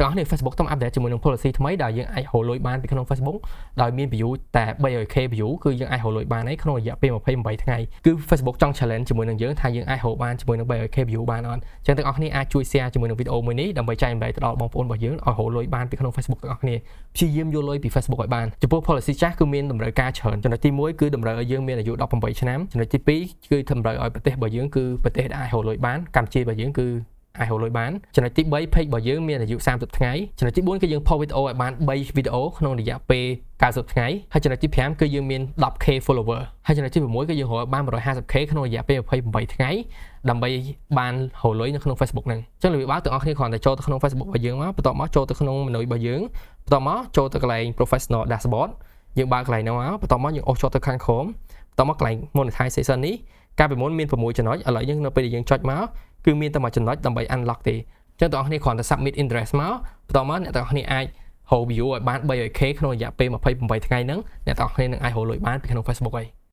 ទាំងអស់គ្នា Facebook ຕ້ອງ update ជាមួយនឹង policy ថ្មីដែលយើងអាចរកលុយបានពីក្នុង Facebook ដោយមាន view តែ 300K view គឺយើងអាចរកលុយបានហើយក្នុងរយៈពេល28ថ្ងៃគឺ Facebook ចង់ challenge ជាមួយនឹងយើងថាយើងអាចរកបានជាមួយនឹង 300K view បានអត់អញ្ចឹងទាំងអស់គ្នាអាចជួយ share ជាមួយនឹងវីដេអូមួយនេះដើម្បីចែករំលែកទៅដល់បងប្អូនរបស់យើងឲ្យរកលុយបានពីក្នុង Facebook ទាំងអស់គ្នាព្យាយាមយកលុយពី Facebook ឲ្យបានចំពោះ policy ចាស់គឺមានតម្រូវការច្រើនចំណុចទី1គឺតម្រូវឲ្យយើងមានអាយុ18ឆ្នាំចំណុចទី2គឺតម្រូវឲ្យប្រទេសរបស់យើងគឺប្រទេសដែលអាចរកលុយបានកម្ពុជារបស់យើងគឺអាចរកលុយបានចំណុចទី3 page របស់យើងមានអាយុ30ថ្ងៃចំណុចទី4គឺយើង post វីដេអូឲ្យបាន3វីដេអូក្នុងរយៈពេល90ថ្ងៃហើយចំណុចទី5គឺយើងមាន 10K follower ហើយចំណុចទី6គឺយើងរកបាន 150K ក្នុងរយៈពេល28ថ្ងៃដើម្បីបានរកលុយនៅក្នុង Facebook ហ្នឹងអញ្ចឹងរបៀបបើទាំងអស់គ្នាគ្រាន់តែចូលទៅក្នុង Facebook របស់យើងមកបន្ទាប់មកចូលទៅក្នុង menu របស់យើងបន្ទាប់មកចូលទៅកន្លែង professional dashboard យើងបើកកន្លែងហ្នឹងមកបន្ទាប់មកយើងអូសចូលទៅខាងក្រោមបន្ទាប់មកកន្លែង monetization នេះកាលពីមុនមាន6ចំណុចឥឡូវយើងនៅពេលដែលយើងចុចមកគឺមានតែមួយចំណុចដើម្បី unlock ទេអញ្ចឹងបងប្អូនគ្រាន់តែ submit interest មកបន្ទាប់មកអ្នកទាំងអស់គ្នាអាចរក view ឲ្យបាន 300K ក្នុងរយៈពេល28ថ្ងៃហ្នឹងអ្នកទាំងអស់គ្នានឹងអាចរកលុយបានពីក្នុង Facebook ហើយ។